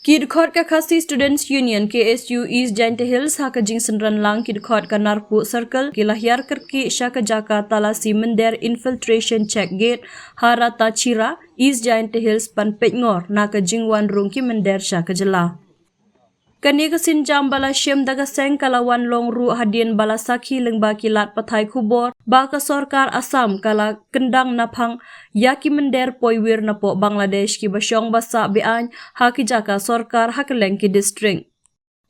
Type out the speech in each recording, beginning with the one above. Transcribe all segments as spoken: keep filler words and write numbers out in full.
Ki dkhot ka Khasi Students Union, K S U, East Jaintia Hills ha ka jingsynran lang ki dkhot ka Narpuh Circle ki la hiar kyrkieh sha ka jaka talasi mynder infiltration check gate ha Ratachira, East Jaintia Hills ban peit ngor na ka jingwan rung ki mynder sha ka jylla. Kane ka sienjam ba la shim da ka seng ka la wan long ruh hadien ba la sakhi lyngba ki lad pathai khubor ba ka sorkar Assam ka la kyndang naphang ïa ki mynder poiwir napoh Bangladesh kiba shong ba sah be-aiñ ha ki jaka sorkar ha kylleng ki district.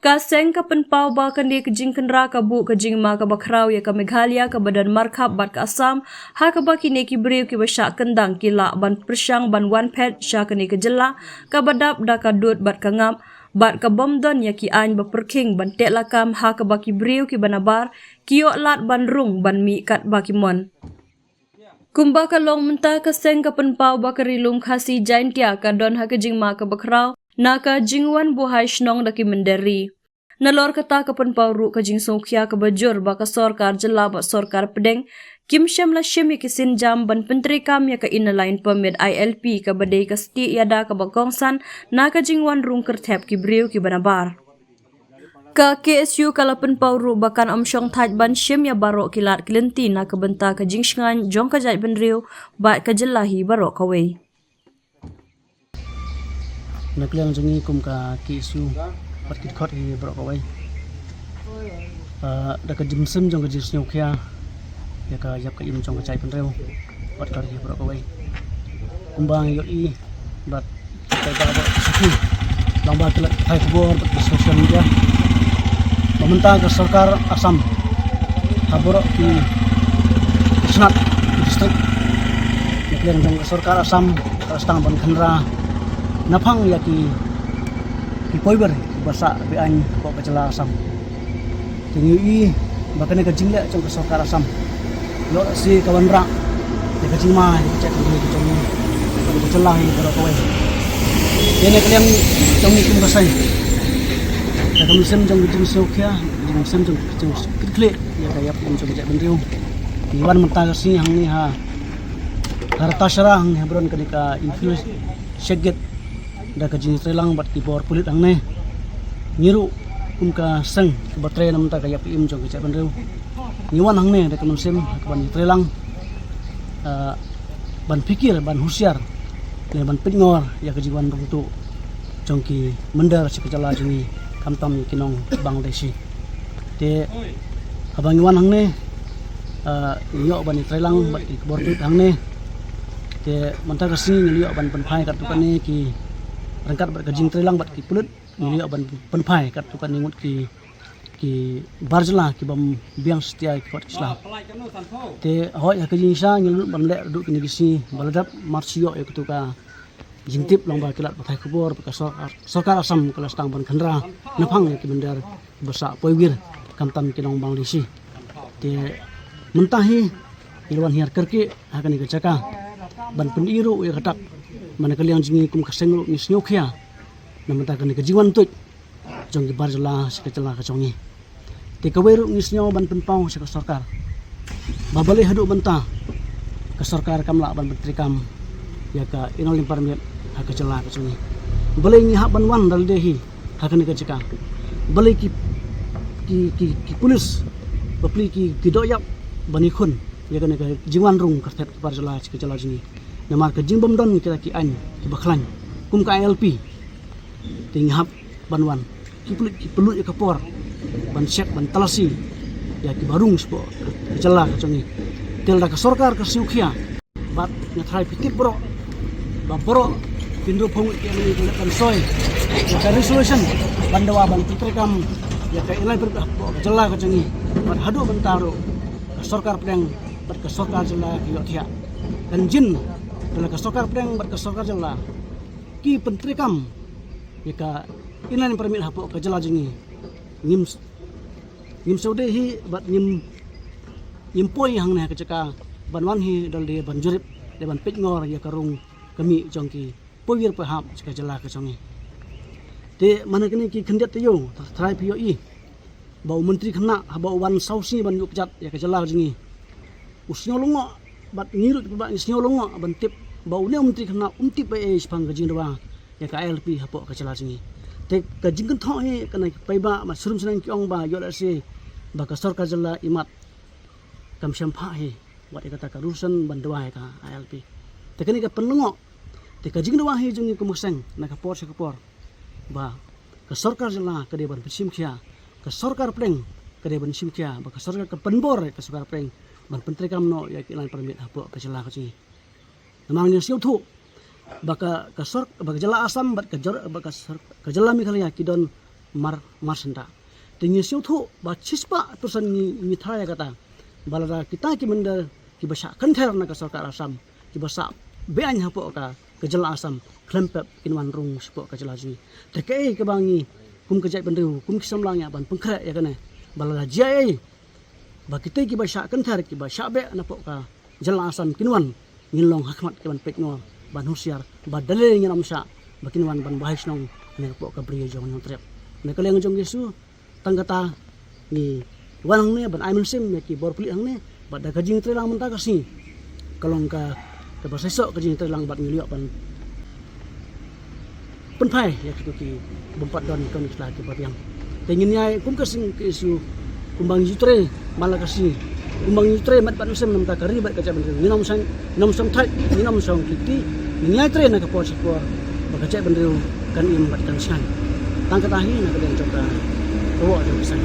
Ka seng ka pynpaw ba kane ka jingkynra ka buh ka jingma kaba khraw ïa ka Meghalaya kaba don markhap bad ka Assam, ha kaba kine ki briew kiba shah kyndang ki lah ban pyrshang ban wan phet sha kane ka jylla kaba dap da ka dud bad ka ngap, bad ka bym don ïa ki aiñ ba pyrkhing ban teh lakam, ha kaba ki briew kiba nabar ki ïoh lad ban rung ban mih katba ki mon. Kumba ka long mynta, ka seng ka pynpaw ba ka Ri Lum Khasi Jaintia ka don ha ka jingma kaba khraw na ka jingwan buhai shnong da ki mynder ri. Nalor kata, ka pynpaw ruh ka jingsngewkhia kaba jur ba ka sorkar jylla bad sorkar pdeng kim shym la shim ïa ki sienjam ban pyntreikam ïa ka Inner Line Permit, I L P, kaba dei ka stieh ïada kaba kongsan na ka jingwan rung kyrthep ki briew kiba nabar. Ka K S U ka la pynpaw ruh ba kan ym shong thait ban shim ïa baroh ki lad ki lynti na ka bynta ka jingshngaiñ jong ka jaitbynriew bad ka jylla hi baroh kawei. Na ka liang jong ngi kum ka K S U bad ki dkhot hi baroh kawei, ah, da ka jingmynsiem jong ka jingsngewkhia ïa ka ïap ka im jong ka jaitbynriew bad ka ri baroh kawei. Kumba ngi ïohi bad ka ba ba suki lang ba ki lad pathai khubor bad ki social media ba mynta ka sorkar Assam ha baroh ki shnat, ki district, na ka liang jong ka sorkar Assam ka la sdang ban khynra naphang ïa ki, ki poiwir kiba sah be-aiñ hapoh ka jylla Assam. Te ngi ïohi ba kane ka jingleh jong ka sorkar Assam ïoh lehse ka wanrah ïa ka jingma ïa ka jaitbynriew ka jong ngi, ka jylla hi baroh kawei. Te na ka liang jong ngi kum ka seng, da ka mynsiem jong ka jingsngewkhia, da ka mynsiem jong ka jingkitkhlieh ïa ka ïap im jong ka jaitbynriew, ngi wan mynta ka sngi hangne ha, ha Ratachira hangne ha ba don kane ka infiltration check gate da ka jingïatreilang bad ki bor pulit hangne. Ngi ruh kum ka seng kaba trei na ka bynta ka ïap ka im jong ka jaitbynriew, ngi wan hangne da ka mynsiem ha kaban ïatreilang, ah, ban phikir, ban husiar, ne ban peit ngor ïa ka jingwan rung tuh jong ki mynder sha ka jylla jong ngi, khamtam ïa ki nong Bangladeshi. Te haba ngi wan hangne, ah, ngi ïoh ban ïatreilang bad ki bor pulit hangne. Te mynta ka sngi ngi la ïoh ban pynphai katto katne ki, ryngkat bad ka jingtreilang bad ki pulit, ngi la ïoh ban pynphai katto katne ngut ki, ki bar jylla ki bym biang satia ki kot ki sla. Te hooid, ha ka jingshisha ngi la lut ban leh ruh kine ki sngi ba la dep, mar shu ïoh ïa katto ka jingtip lyngba ki lad pathai khubor ba ka sorkar, sorkar Assam ka la sdang ban khynra naphang ïa ki mynder ba sah poiwir, khamtam ki nong Bangladeshi. Te mynta hi ngi la wan hiar kyrkieh ha kane ka jaka ban pyni ruh ïa ka dak ba na ka liang jong ngi kum ka seng ruh ngi sngewkhia na bynta kane ka jingwan tuid jong ki bar jylla sha ka jylla ka jong ngi. Te kawei ruh ngi sngew ban pynpaw sha ka sorkar ba balei haduh mynta ka sorkar kam lah ban pyntreikam ïa ka Inner Line Permit ha ka jylla ka jong ngi. Balei ngi hap ban wan da lade hi ha kane ka jaka? Balei ki, ki, ki, ki pulit bapli ki, ki doh ïap ban ïakhun ïa kane ka jingwan rung kyrthep ki bar jylla sha ka jylla jong ngi? Namar ka jingbym don kita ki aiñ kiba khlaiñ kum ka I L P, te ngi hap ban wan. Ki pulit ki pynlut ïa ka por ban check, ban talasi ïa kiba rung shapoh ka jylla ka jong ngi. Te lada ka sorkar ka sngewkhia, bad nga tharai phi tip baroh ba baroh ki hynriewphew ngut ki M L A ki la pynsoi ïa ka resolution ban dawa ban pyntreikam ïa ka Inner Line Permit hapoh ka jylla ka jong ngi. Bad haduh mynta ruh ka sorkar pdeng bad ka sorkar jylla ki ïohthiah. Kan jin lada ka sorkar pdeng bad ka sorkar jylla ki pyntreikam ïa ka Inner Line Permit hapoh ka jylla jong ngi, ngim, ngim sngewdei hi bad ngim, ngim poi hangne ha ka jaka ban wan hi da lade ban jurip lane ban peit ngor ïa ka rung ka mih jong ki poiwir poihap sha ka jylla ka jong ngi. Te man kine ki khyndiat taïew, tharai phi ïohi ba u Myntri Khynnah haba u wan saw sngi ban ïuh kjat ïa ka jylla jong ngi, u sngew lyngngoh, bad ngi ruh kiba ngi sngew lyngngoh ban tip ba une u Myntri Khynnah um tip ei ei shaphang ka jingdawa ïa ka I L P hapoh ka jylla jong ngi. Te ka jingkynthoh hi kane ka paidbah ba srum snem ki ong ba ïoh lehse ba ka sorkar jylla imat kam sham phah hi wat ïa kata ka rusan ban duwai ka I L P. Te kane ka pynlyngngoh. Te ka jingduwai hi jong ngi kum ka seng na ka por sha ka por ba ka sorkar jylla ka dei ban pynshim khia, ka sorkar pdeng ka dei ban shim khia, ba ka sorkar ka pynbor ka sorkar pdeng ban pyntreikam noh ïa ki line permit hapoh ka jylla ka jong ngi. Namar ngi sngewthuh ba ka, ka sor, ba ka jylla Assam bad ka jor, ba ka sor, ka jylla Meghalaya ki don mar, mar senta. Te ngi sngewthuh ba shispah percent ngi, ngi tharai ïa kata ba lada kita ki mynder kiba shah kynther na ka sorkar Assam kiba sah beaiñ hapoh ka, ka jylla Assam khlem pep kin wan rung shapoh ka jylla jong ngi. Te kaei kaba ngi kum ka jaitbynriew, kum ki samla ngi hap ban pynkhreh ïa kane ba lada jia ei ba kitei kiba shah kynther kiba shah beh napoh ka jylla Assam kin wan, ngin long ha khmat ki ban peit noh ban husiar ba da lei ngin ym shah ba kin wan ban wahei shnong ne hapoh ka bri jong Hynñiewtrep. Ne ka liang jong Jisu tang kata ngi wan hangne ban ai mynsiem ïa ki bor pulih hangne bad da ka jingtreilang mynta ka sngi ka long ka, kaba seisoh ka jingtreilang bad ngi ïoh ban pynphai ïa kito ki bym pat don, ki don kita kiba biang. Te ngin ïai kum ka seng K S U kumba ngi ju trei man la ka sngi, kumba ngi ju trei met bad mynsiem na ka bynta ka ri bad ka jaitbynriew. Ngin ym shong, ngin ym shong thait, ngin ym shong kiti. Ngin ïai trei na ka por sha ka por ba ka jaitbynriew kan im bad kan shngaiñ. Tang kata hi na ka liang jong ka, ka woh jong ka seng.